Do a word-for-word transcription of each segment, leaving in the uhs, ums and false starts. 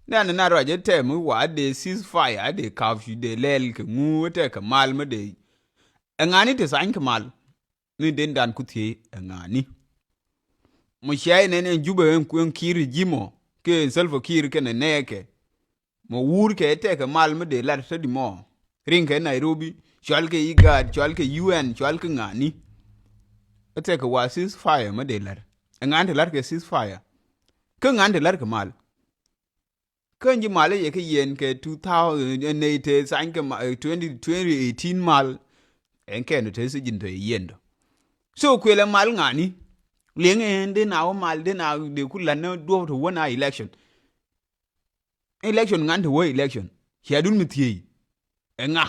Nɛn na ruac ɛ tɛm i̱ wa dee ceasefire, dee kap cu dee lɛl kɛ ŋu, ɛ tɛk kɛ mal mi dee. Ɛ ŋani te thany kɛ mal? Ni den dan ku thiee ɛ ŋani? Mɔ cia inɛn ɛn Jubɛ ɛn kueŋ Kiir ji̱ mɔ, kɛ Salva Kiir kɛnɛ nɛɛkɛ. Mɔ wuur kɛ tɛkɛ mal mi dee lat tä di mɔ. Riŋ kɛ Nairobi, cual kɛ IGAD, cual kɛ U N, cual kɛ ŋani. Ɛ tɛkɛ wa ceasefire mi dee lat. Ɛ ŋani te lat kɛ ceasefire? Kä ŋani te lat kɛ mal? Kä ji̱ mal i̱ yɛ kɛ yɛn kɛ two thousand, ɛ nɛy te thany kɛ ma-, ɛ, twenty, twenty eighteen mal. Ɛn kɛn te thi̱n ji̱n tɔ yɛ yɛn tɔ. So kuël ɛ mal ŋani? Liɛŋ ɛn dee na wä mal, dee na dee ku lat ni duɔ̱p tɔ wä na election. Election ŋan te wä election. Cia dun mi thiey. Ɛ ŋa?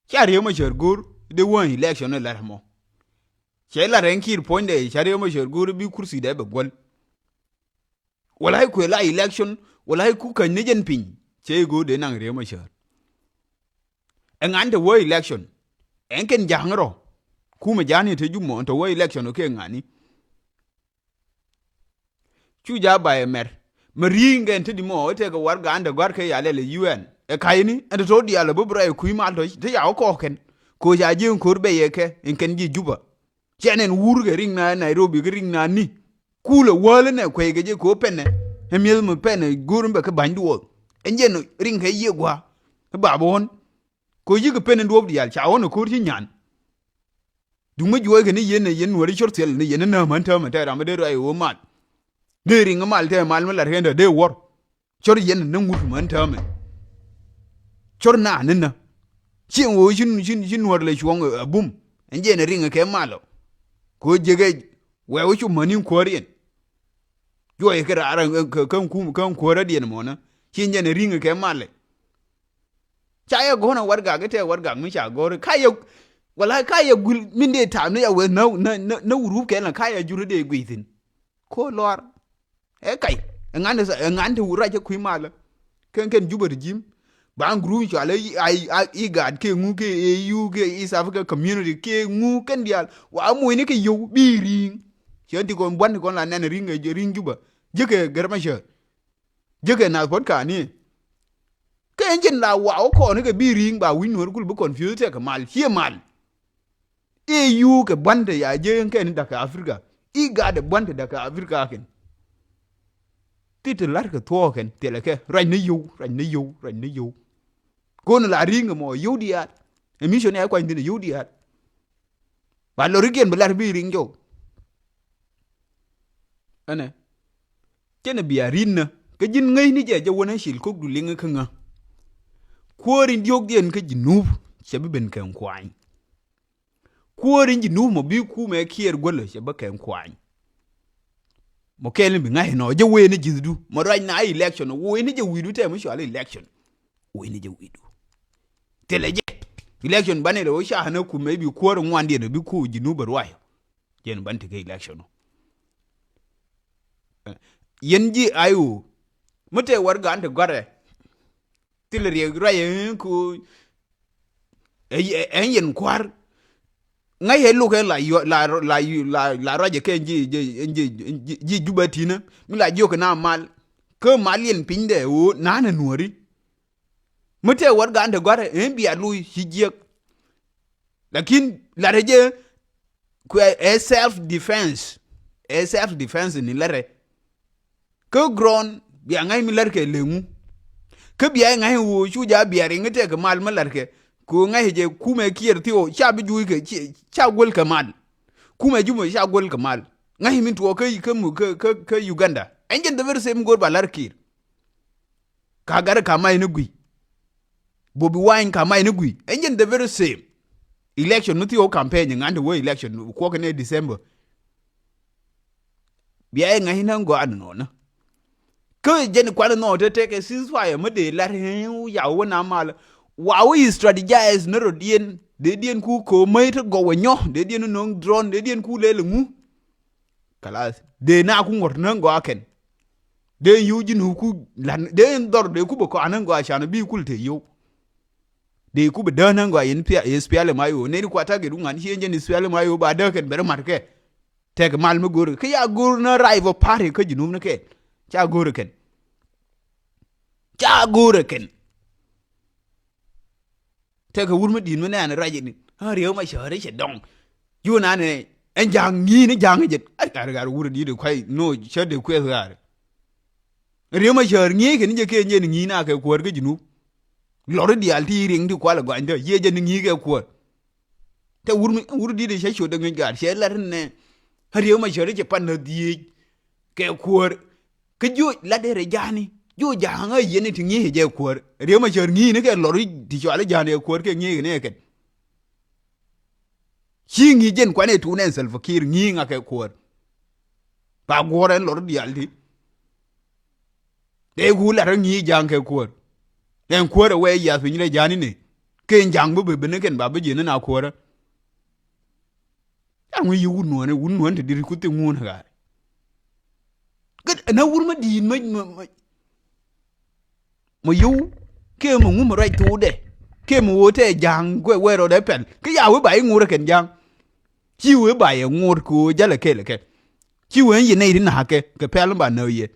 Ca Riek Machar go̱o̱r dee wä election ɛ lat mɔ. Cɛ lat ɛn Kiir puɔ̱nydɛ, ca Riek Machar go̱o̱r bi kursi dɛ bɛ guäl. Wala i̱ kuëë la election, wala i̱ ku käny ni jɛn piny, cɛ i̱ go̱o̱r dee naŋ Riek Machar. Ɛ ŋan te wä election. Ɛn kɛn ja̱a̱ŋ rɔ. Kumɛ ja̱a̱n i̱ te Jubɛ mɔ, te wä election ɔ kɛ ŋani? Cu ja̱ bay ɛ mɛr. Mɛ ri̱i̱ŋ kɛn te di mɔ, ɛ tɛkɛ warɛgak in te gɔ̱a̱r kɛ ya lɛl ɛ U N. Ɛ ka̱yni, ɛn te to̱ diaal ɛ bä bi rɔy ɛ kui̱ mal tɔ̱, te ca wä kɔɔk kɛn. Ko̱ ca ji̱ in ko̱r bɛy ɛ kɛ, in kɛn ji̱ Jubɛ. Cɛ nɛn wur kɛ riŋ na Nairobi kɛ riŋ na ni. Kulɛ wäl nɛ kuey kɛ jɛ ko̱ pɛnɛ. Ɛ mi̱eth mi pɛnɛ go̱r mi bɛ kɛ ba̱ny duɔth. Ɛn jɛn riŋ kɛ yiëë gua̱a̱. Ɛ bap ɣɔ̱n. Ko̱ yi̱k pɛnɛ duɔ̱p diaal ca ɣɔ̱n ɛ ko̱r ci nyan. Duŋ mi juɔc kɛ ni yɛn ɛ yɛn nuɔ̱ri cor thiɛl ni yɛn ni näämän täämɛ tɛ ram mi dee ruac ɛ ɣöö mal. Dee riŋ mal tɛ mal mi lat kɛn dee dee wuɔ̱r. Cor yɛn ni ŋut män täämɛ. Cor naan ni nä. Cieŋ ɣöö ci, ci, ci nuɔ̱ɔ̱r lɛ cuɔ̱ŋ ɛ bum. Ɛn jɛn ɛ riŋ kɛ mal ɔ. Kɛ ɣöö jekɛ wɛɛ wä cu mäni kuäär yɛn. Juɔc kɛ raar kä, kä kum, kä kuäär radiɛn mɔnä. Cieŋ jɛn ɛ riŋ kɛ mal ɛ. Ca yɛ gɔ̱n ɛ warɛgak, tɛ warɛgak mi ca gɔ̱r. Ka yɛ, wala ka yɛ guil min dee ta̱a̱m ni ya wee nä, nä, nä, nä wurup kɛn la ka yɛ jur dee guiy thi̱n. Ko lɔr. Ɛ kay. Ɛ ŋan te, ɛ ŋan te wur rac ɛ kui̱ malä. Kɛn kɛn Jubɛ regime. Ba ŋ group cual ɛ, ɛ, ɛ, IGAD kɛ ŋu kɛ A U kɛ East Africa Community kɛ ŋu kɛn diaal. Wa mucni kɛ yio̱w bi ri̱i̱ŋ. Cɛ ti kɔn buan ti kɔn la nɛn ri̱i̱ŋ, ri̱i̱ŋ Jubɛ. Ji̱ kɛ Gɛr Macäär. Ji̱ kɛ nath puɔ̱t ka̱a̱ni. Kɛ ɛn jɛn la wa wä kɔn kɛ bi ri̱i̱ŋ ba wi̱c nuɔ̱ɔ̱r kul bi confuse tɛk kɛ mal. Ciɛ mal. A U kɛ buan te ya jiɛ kɛn da̱k kɛ Africa. IGAD ɛ buan te da̱k kɛ Africa kɛn. Ti te la̱r kɛ thuɔɔk kɛn thilɛ kɛ ruac ni yio̱w, ruac ni yio̱w, ruac ni yio̱w. Ko̱n la ri̱i̱ŋ kɛ mɔ yio̱w diaal. Ɛ mission ɛ kuany thi̱n yio̱w diaal. Ba lorikiɛn bi la̱r bi ri̱i̱ŋ jɔw. Ɛnɛ. Cɛn ɛ bia ri̱n nä. Kä ji̱n ŋäcni jɛ jɛ wänä cil kok du liŋä kä ŋä. Kuäär in diɔ̱ɔ̱kdiɛn kä Junub cɛ bi ben kɛn kuany. Kuäär in Junub mɔ bi kumɛ Kiir guälä cɛ bi kɛn kuany. Mɔ kɛl in bi ŋa̱c inɔ jɛ wee ni ji̱thdu. Mɔ ruac na election wee ni jɛ wi̱i̱du tɛm mi cual election. Wee ni jɛ wi̱i̱du. Thilɛ jɛ. Election banɛ lɛ wä ca nä kumɛ bi kuäär ŋuandiɛn bi ku Junub bɛ ruac. Jɛn ban tekɛ election ɔ. Yɛn ji̱ I O. Mi te wär gan te gɔrɛ. Thil riɛk ruac ɛn ku ɛn yɛn kua̱r. Ŋa̱c ɛ luk ɛn la yɔ, la, la, la, la ruac ɛ kɛ ji̱, ji̱, ji̱, ji̱, ji̱ Jubɛ ti̱nä. Mi la jiök kɛ na mal. Kä mal yɛn piny dɛ ɣöö na̱a̱n ɛ nuɔ̱ri. Mi tëë wät gan te gɔ̱a̱rɛ, ëë bia luui ci jiäk. Lakin la̱rä jɛ, kuɛ ɛ self defense. Ɛ self defense ni la̱rä. Kä ground, bia ŋa̱c mi la̱rkɛ leŋu. Kä bia ŋa̱c wu cu ja bia riŋ tëë kɛ mal mi la̱rkɛ. Ku ŋa̱c jɛ kumɛ Kiir thi̱o, ca bi juuc kɛ, ci, ca guäl kɛ mal. Kumɛ Jubɛ ca guäl kɛ mal. Ŋa̱c mi tuɔɔk kä, kä, kä, kä Uganda. Ɛn jɛn the very same go̱o̱r ba la̱r Kiir. Ka gat ka mac ni gui. Bobi Wine ka mac ni gui. Ɛn jɛn the very same. Election mi thiok campaign ŋa̱n ti wä election kuɔk ni December. Bia ɛ ŋa̱c ni gɔaa ni nɔnä. Kä jɛn kuan ni nɔ te tekɛ ceasefire mi dee lat ya wä na mal. Wa wä yi strategize ni rɔ diɛn. Dee diɛn ku ko mäc ti gɔw wä nyɔ. Dee diɛn ni no̱ŋ drone. Dee diɛn ku lɛl ŋu. Kalas. Dee na ku ŋuɔ̱t näŋ gɔaa kɛn. Dee yio̱w ji̱n ku lan. Dee in dhɔr dee ku bɛ kɔan näŋ gɔaa can bi kul te yio̱w. Dee ku bɛ dääk näŋ gɔaa yɛn pia, yɛn pial ma yio̱w. Nɛy ti kua tak kɛ du ŋa̱n ci yɛn jɛn is pial ma yio̱w ba dääk kɛn bɛr mat kɛ. Tɛk mal mi go̱o̱r. Kä ya go̱o̱r na rival party kä Junub ni kɛn. Ca go̱o̱r kɛn. Ca go̱o̱rɛ kɛn. Tɛkɛ wur mi di̱i̱t mi nɛɛn rɛc ini. Ɣän Riek Machar cɛ dɔŋ. Cu nanɛ ɛn ja̱a̱ŋ ŋi̱i̱n i̱ ja̱a̱ŋ i̱ jɛn. Ar ɣar ɣar wur di̱i̱t i̱ kuay no cä dee kuɛth ɣaar. Riek Machar ŋi̱i̱c kɛn i̱ jɛ kɛ nyɛn ŋi̱i̱n a kɛ kuäär kä Junub. Lɔr i̱ diaal ti riŋ ti kual i̱ gɔanydä yiëë jɛ ni ŋi̱i̱c kɛ kuäär. Tɛ wur mi wur di̱i̱t i̱ cä ciöt dee ŋi̱i̱c gaat cɛ lat inɛ. Ɣän Riek Machar i̱ cɛ pan ɣä dhieec kɛ kuäär. Kä jiö lat dee rɛ ja̱a̱ni jiö ja̱a̱ŋ ɣä yiɛn i̱ ti ŋi̱i̱c jɛ kuäär. Riek Machar ŋi̱i̱c ni kɛ lɔr i̱ ti cual i̱ ja̱a̱ni kɛ kuäär kɛ ŋi̱i̱c ni ɛ kɛn. Ci ŋi̱i̱c jɛn kuanɛ tuun ɛn Salva Kiir ŋi̱i̱c ŋa kɛ kuäär. Ba guɔ̱ɔ̱r ɛn lɔr diaal ti. Dee ku lat rɔ ŋi̱i̱c ja̱a̱ŋ kɛ kuäär. Ɛn kuäär ɛ wee yath piny rɛ ja̱a̱n inɛ. Kɛn ja̱a̱ŋ bi bi bi ni kɛn ba bi ji̱n ni na kuäärä. Ca ŋui̱ yi wun nuɔ̱ɔ̱ni wun nuɔ̱ɔ̱ni ti diri ku thik ŋuun ɣaari. Kä ɛn a wur ma di̱i̱t ma ma ma mɔ yio̱w. Kɛ mɔ ŋum ruac thokdɛ kɛ mɔ ɣöö tɛ ja̱a̱ŋ guɛ wɛɛr rɔɔdɛ pɛl kä ya wee ba i̱ ŋuɔ̱t ɛ kɛn ja̱a̱ŋ. Ci wee ba yɛ ŋuɔ̱t kɛ ɣöö jalɛ kɛl ɛ kɛ. Ci wee ɛn yɛ nɛy ri na̱a̱kɛ kɛ pɛl in ba nääk yɛ.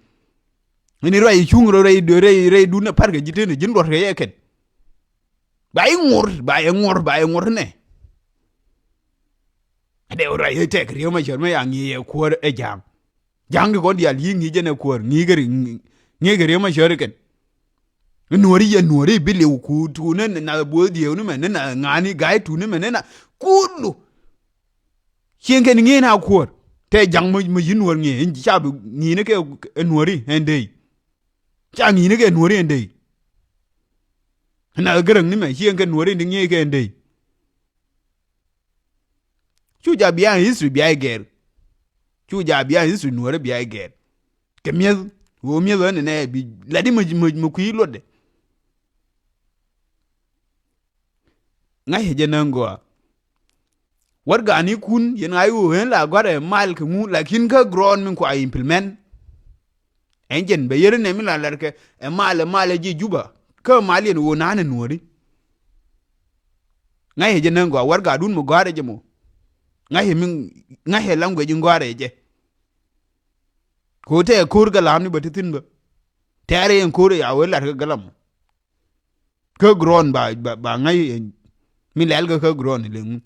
Ini ruac i̱ cuŋ rɔ rɛy rɛy rɛy dun ɛ pa̱rkɛ ji̱ tënɛ ji̱n luɔ̱tkɛ yɛ kɛn. Ba i̱ ŋuɔ̱t ba yɛ ŋuɔ̱t ba yɛ ŋuɔ̱t nɛ. Dee ruac i̱ tɛk Riek Machar mɛ ya ŋi̱i̱c ɛ kuäär ɛ ja̱a̱ŋ. Ja̱ŋ di kɔn diaal yi̱ ŋi̱i̱c jɛn ɛ kuäär ŋi̱i̱c kɛ ri ŋi̱i̱c kɛ Riek Machar kɛn. Nuɔ̱ɔ̱ri yɛ nuɔ̱ɔ̱ri bi liw ku tuunä ni nath buɔth dieu ni mɛ ni nath ŋa̱a̱ni ga̱a̱c tuuni mɛ ni nath kulu. Cieŋ kɛn ŋi̱i̱c na kuäär tɛ ja̱ŋ mɔ mɔ yi̱ nuɔ̱ɔ̱r ŋi̱i̱c ca bi ŋi̱i̱c ni kɛ nuɔ̱ɔ̱ri ɛn dee. Ca ŋi̱i̱c ni kɛ nuɔ̱ɔ̱ri ɛn dee. Nath gäräŋ ni mɛ cieŋ kɛ nuɔ̱ɔ̱ri ni ŋi̱i̱c kɛ ɛn dee. Cu ja bia history bia i̱ gɛr. Cu ja bia history nuɔ̱ɔ̱rä bia i̱ gɛr. Kɛ mi̱eth ɣöö mi̱eth ɣän nɛ bi lat i̱ mä mä kui̱ luɔtdɛ. Ŋa̱cä jɛ näŋ gɔaa. Warɛganikun yɛn ŋa̱c ɣöö ɣän la gɔ̱a̱rɛ mal kɛ ŋu lakin kä ground min kua implement. Ɛn jɛn bɛ yɛr inɛ mi la latkɛ ɛ mal ɛ mal ɛ ji̱ Juba kä mal yɛn ɣöö na̱a̱n ɛ nuɔ̱ɔ̱ri. Ŋa̱cä jɛ näŋ gɔaa warɛgadun mi gɔ̱a̱rɛ jɛ mɔ. Ŋa̱cä mi ŋa̱cä language in gɔ̱a̱rɛ jɛ. Ko̱ tɛ ko̱r galamni bä ti thi̱n bä. Tɛ̈rɛ yɛn ko̱r ya wee lat kä galam. Kä ground ba ba ba ŋa̱c yɛn mi lɛl kä kä ground leŋ.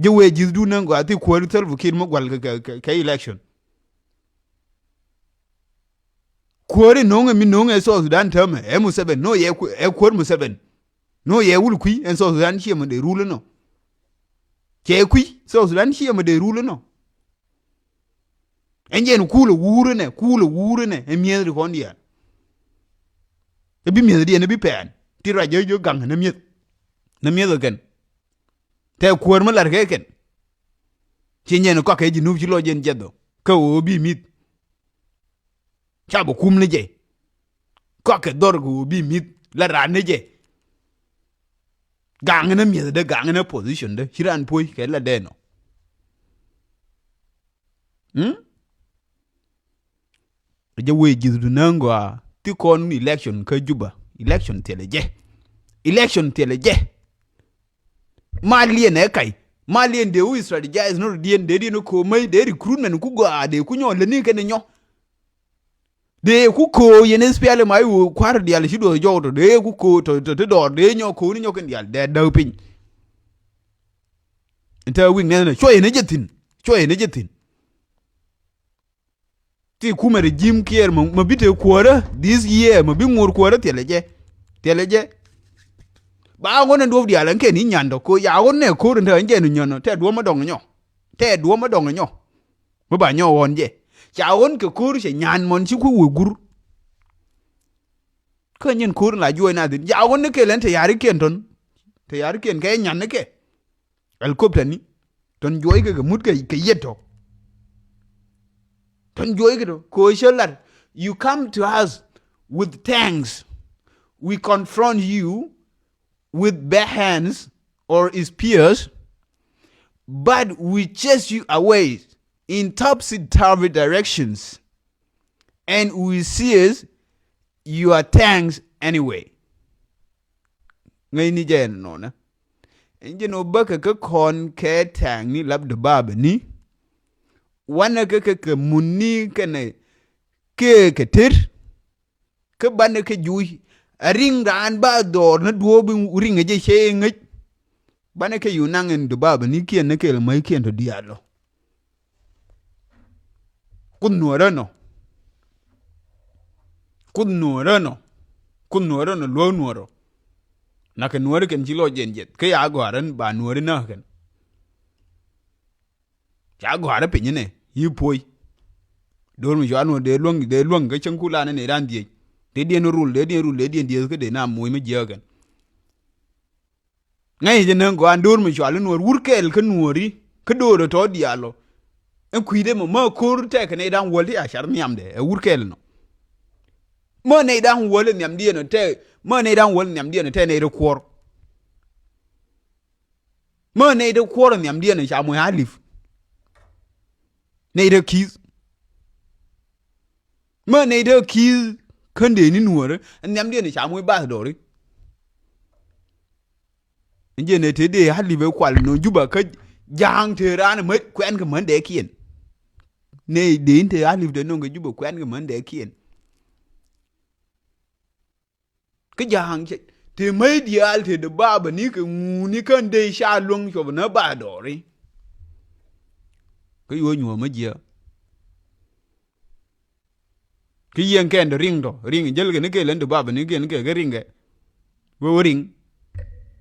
Ji̱ wee ji̱thdun näŋ gɔaa thi kuäär Salva Kiir mi gua̱l kɛ kɛ kɛ election. Kuäär in no̱o̱ŋɛ mi no̱o̱ŋɛ South Sudan täämɛ ɛ Museveni, no yɛ ku- ɛ kuäär Museveni. No yɛ wul kui̱ ɛn South Sudan ciɛ mɔ dee rul inɔ. Cɛ kui̱ South Sudan ciɛ mɔ dee rul inɔ. Ɛn jɛn kuulɛ wuur inɛ kuulɛ wuur inɛ ɛ mi̱eth ri kɔn diaal. Ɛ bi mi̱eth diɛn ɛ bi pɛɛn ti ruac jɛ jiök gaŋ nɛ mi̱eth. Nɛ mi̱eth ɛ kɛn. Tɛ kuäär mi lar kɛ kɛn. Ci nyɛn kɔakɛ Jinub ci lɔc jɛn jiɛth ɔ kä ɣöö bi mi̱th. Ca bi kum ni jɛ. Kɔakɛ dhɔr kɛ ɣöö bi mi̱th la raan ni jɛ. Gaŋ ni mi̱eth dee gaŋ ni position dee ci raan puɔ̱c kɛ la dee nɔ. Hmm? Jɛ wee ji̱th du näŋ gɔaa ti kɔn election kä Juba. Election thilɛ jɛ. Election thilɛ jɛ. Ma liɛn ɛ kac. Ma liɛn dee wu strategize nor diɛn dee diɛn ko mäc dee recruitment ku gɔaa dee ku nyɔ leni kɛn nyɔ. Dee ku ko yɛn S P L M I wu kua̱r dial ci duɔth jɔw tɔ dee ku ko tɔ tɔ ti dɔɔr dee nyɔ ko ni nyɔ kɛn dial dee däk piny. Ntä wik nɛn cuɔ yɛn jɛ thin cuɔ yɛn jɛ thin. Ti kumɛ regime kiɛɛr mɛ bi te kuäärä this year mɛ bi ŋuɔ̱r kuäärä thilɛ jɛ. Thilɛ jɛ. Ba ɣɔn ɛn duɔ̱p diaal ɛn kɛn i̱ nyandɔ ko ya ɣɔn nɛ ko̱r ɛn te ɛn jɛ ni nyɔnɔ tɛ duɔ̱p mɛ dɔŋ nyɔ. Tɛ duɔ̱p mɛ dɔŋ nyɔ. Mɛ ba nyɔ ɣɔn jɛ. Ca ɣɔn kɛ ko̱r cɛ nyan mɔn ci kui̱ wee gur. Kä nyin ko̱r in la juɔc na thin ca ɣɔn ni kɛl ɛn te ya̱rikiɛn tɔ̱n. Te ya̱rikiɛn kɛ nyan ni kɛ. Helicopter ni tɔn juɔc kɛ kɛ mut kɛ kɛ yet tɔ. Tɔn juɔc kɛ tɔ ko cä lat you come to us with tanks, we confront you with bare hands or spears, but we chase you away in topsy-turvy directions and we seize your tanks anyway. Ŋäcni jɛ ɛn nɔnɛ. Ɛn jɛ nɔ bäkɛ kä kɔn kɛ tank ni lap dubabɛ ni. Wanɛ kä kɛ kɛ mun ni kɛnɛ kɛ kɛ ter. Kä banɛ kɛ juuc. A riŋ raan ba dhɔr ni duɔɔp in riŋ a jɛ cɛ ŋäc. Banɛ kɛ yu naŋ in di baba ni kiɛn ni kɛl mäc kiɛn tɔ diaal ɔ. Kuth nuɔrä nɔ. Kuth nuɔrä nɔ. Kuth nuɔrä nɔ luɔk nuɔrä. Nakɛ nuɔrä kɛn ci lɔ jɛn jɛth. Kä ya gɔ̱a̱rä ba nuɔrä näk kɛn. Ca gɔ̱a̱rä piny inɛ yi puɔy. Do̱r mi cua nuɔr dee luäŋ, dee luäŋ kä cäŋ kulan inɛ ran dhiec. Dee diɛn rul, dee diɛn rul, dee diɛn dieth kä dee na moc mi jiääk kɛn. Ŋäc jɛ näŋ gɔaa do̱r mi cua li nuɔr wur kɛɛl kä nuɔri kä do̱r tɔ diaal ɔ. Ɛn kui̱dɛ mɔ mä ko̱r tɛk kɛ nɛy da̱ŋ wäl ti a car nhiamdɛ ɛ wur kɛɛl nɔ. Mä nɛy da̱ŋ wäl nhiamdiɛn ɔ tɛk, mä nɛy da̱ŋ wäl nhiamdiɛn ɔ tɛk nɛy rɛ kuɔr. Mä nɛy te kuɔr nhiamdiɛn ca moc alip. Nɛy te ki̱th. Mä nɛy te ki̱th kän dee ni nuɔ̱ɔ̱rä nhiamdiɛn ca moc bath dɔɔri. Jɛ nɛy te dee alip ɛ kual nɔ Juba kä ja̱a̱ŋ te raan mä kuɛn kɛ män dee kiɛn. Nɛy dee in te alip te nɔŋ kɛ Juba kuɛn kɛ män dee kiɛn. Kä ja̱a̱ŋ cɛ te mäc diaal te dee baba ni kɛ ŋuuni kän dee ca luäŋ cuɔp nä ba dɔɔri. Kä yuɔ nyuɔ̱ɔ̱m mä jiɛ. Kä yɛn kɛn dee riŋ tɔ riŋ jäl kɛ ni kɛ län dee baba ni kɛ ni kɛ kɛ riŋ kɛ. Wee wee riŋ.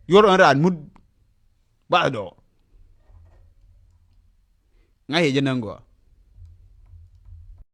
Yuɔr ɣän raan mut ba dɔɔr. Ŋa̱c yɛ jɛ näŋ gɔaa.